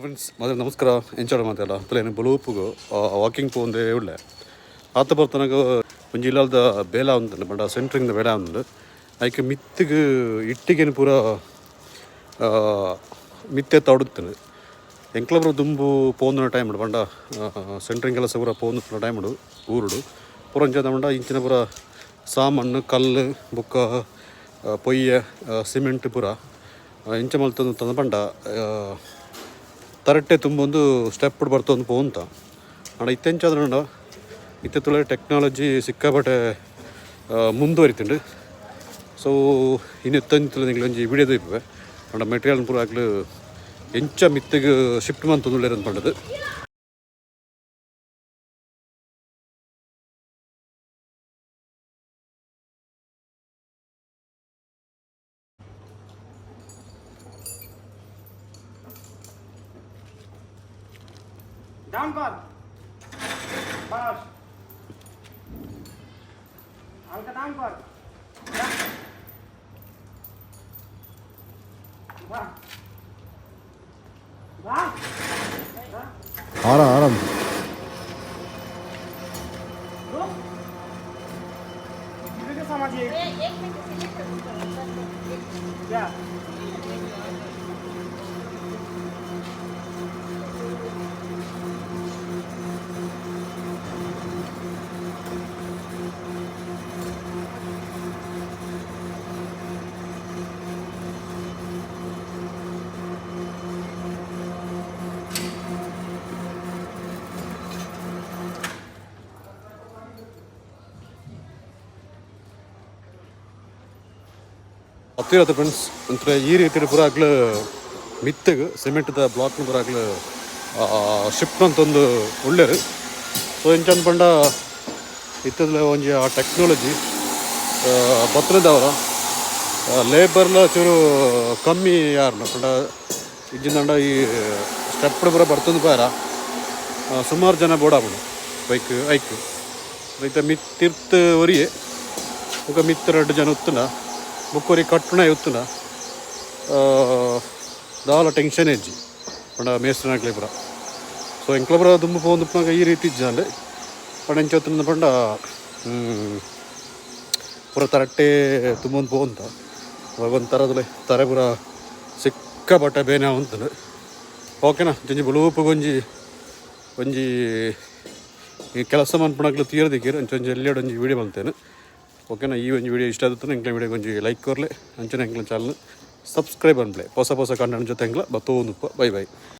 Friends, ಮೊದಲು ನಮಸ್ಕಾರ. ಎಂಚೋಡ ಮಾತೆಲ್ಲ ತುಲೇನು ಬಲೂಪುಗು ವಾಕಿಂಗ್ ಪೋಂದೆ ಉಳ್ಳೆ ಆತ ಬರ್ತನಗ ಒಂಜಿ ಇಲ್ಲದ ಬೇಲ ಉಂಡು ಪಂಡ ಸೆಂಟ್ರಿಂಗ್ ಬೇಲ ಉಂಡು. ಐಕ್ ಮಿತ್ತಿಗ್ ಇಟ್ಟಿಗೆನು ಪೂರ ಮಿತ್ತೆ ತಡುತ್ತುಂಡು. ಎಂಕ್ಲಪುರ ದುಂಬು ಪೋಂದುನ ಟೈಮ್ ಪಂಡ ಸೆಂಟ್ರಿಂಗ್ ಕೆಲಸ ಪೂರ ಪೋಂದು ಟೈಮ್ ಊರುಡು ಪೂರ ಅಂಚ ಪಂಡ ಇಂಚಿನ ಪೂರ ಸಾಮನ್ನು, ಕಲ್ಲು ಬೊಕ್ಕ ಪೊಯ್ಯೆ, ಸಿಮೆಂಟ್ ಪೂರ ಇಂಚ ಮಲ್ತೊಂದು ಪಂಡ ತರಟ್ಟೆ ತುಂಬೊಂದು ಸ್ಟೆಪ್ ಬರ್ತೊಂದು ಪೋಂತ. ಆಂಡ ಇತ್ತೆ ಎಂಚಾದ್ರಂಡ ಇತ್ತೆ ತುಳೆ ಟೆಕ್ನಾಲಜಿ ಸಿಕ್ಕಾಪಟ್ಟೆ ಮುಂದುವರಿತುಂಡು. ಸೊ ಇನ್ನು ನಿಂಗ್ಲ ಒಂಜಿ ವಿಡಿಯೋ ಇಪ್ಪೆ ಪಂಡ ಮೆಟೀರಿಯಲ್ ಪೂರ ಅಕ್ಲು ಎಂಚ ಮಿತ್ತಿಗ್ ಶಿಫ್ಟ್ ಮಂತೊಂದುಲ್ಲೆರ್ ಪಂಡದು. डाउन कर, बस हल्का डाउन कर। वाह वाह। आराम आराम। रुक, इधर समझिए। एक मिनट, सिलेंडर क्या? ಹತ್ತಿರತ್ತೆ ಫ್ರೆಂಡ್ಸ್. ಒಂಥರ ಈ ರೀತಿ ಪೂರ ಅಗ್ಲು ಮಿತ್ತಗ್ ಸಿಮೆಂಟ್ದ ಬ್ಲಾಕ್ನ ಪೂರ ಅಗ್ಲು ಶಿಫ್ಟ್ ಅಂತೊಂದು ಉಳ್ಳೇರು. ಸೊ ಎಂಚಂದ್ ಪಂಡ ಇತ್ತದ ಒಂಜಿ ಆ ಟೆಕ್ನಾಲಜಿ ಬತ್ತದವರ ಲೇಬರ್ಲ ಚೂರು ಕಮ್ಮಿ ಯಾರನ್ನ ಪಂಡ ಇಜ್ಜಿಂದಂಡ ಈ ಸ್ಟೆಪ್ ಪೂರ ಬರ್ತೊಂದು ಪಾರ ಸುಮಾರು ಜನ ಬೋಡಾಪುಂಡು ಬೈಕ್ ಐಕ್. ಇತ್ತ ಮಿತ್ತಿರ್ತ್ ಒರಿಯೆ, ಬೊಕ ಮಿತ್ತ್ ರಡ್ಡ್ ಜನ ಉತ್ತುಂಡ, ಬೊಕ್ಕ ಒರಿ ಕಟ್ಟುನ ಉತ್ತುಂಡ ದಾಲ ಟೆನ್ಷನ್ ಇಜ್ಜಿ ಪಂಡ ಮೇಸ್ತ್ರಿನಕ್ಲೆ ಪೂರ. ಸೊ ಎಂಕ್ಲ ಪೂರ ದುಂಬು ಪೋವೊಂದುಪ್ಪುನಗ ಈ ರೀತಿ ಇಜ್ಜಾಂಡ್. ಪಂಡ ಎಂಚ ಉತ್ತುಂಡ ಪಂಡ ಪೂರ ತರಟ್ಟೆ ತುಂಬೊಂದು ಪೋವೊಂತ ಒಂಥರದಲೆ ತರೆ ಪೂರ ಸಿಕ್ಕಾಪಟ್ಟೆ ಬೇನೆ ಆವೊಂತುಂಡು. ಓಕೆನಾ? ಒಂಜಿ ಬಲೂಪುಗೊಂಜಿ ಒಂಜಿ ಒಂಜಿ ಈ ಕೆಲಸ ಮನ್ಪುನಕ್ಲು ತೀರದಿಕ್ಕೇರು ಅಂಚ ಒಂಜಿ ಎಲ್ಯಡ್ ಒಂಜಿ ವೀಡಿಯೋ ಮಲ್ತೇನೆ. ಓಕೆನಾ? ಈ ಒಂಜಿ ವೀಡಿಯೋ ಇಷ್ಟ ಆದಿತ್ತಂಡ ಎಂಕ್ಲೆ ವೀಡಿಯೋ ಒಂಜಿ ಲೈಕ್ ಕೊರ್ಲೆ. ಅಂಚನೆ ಎಂಕ್ಲೆ ಚಾನಲ್ ಸಬ್ಸ್ಕ್ರೈಬ್ ಅನ್ಪ್ಲೆ. ಹೊಸ ಹೊಸ ಕಂಟೆಂಟ್ ಜೊತೆ ಎಂಕ್ಲ ಬತ್ತೊಂದುಪ್ಪ. Bye bye.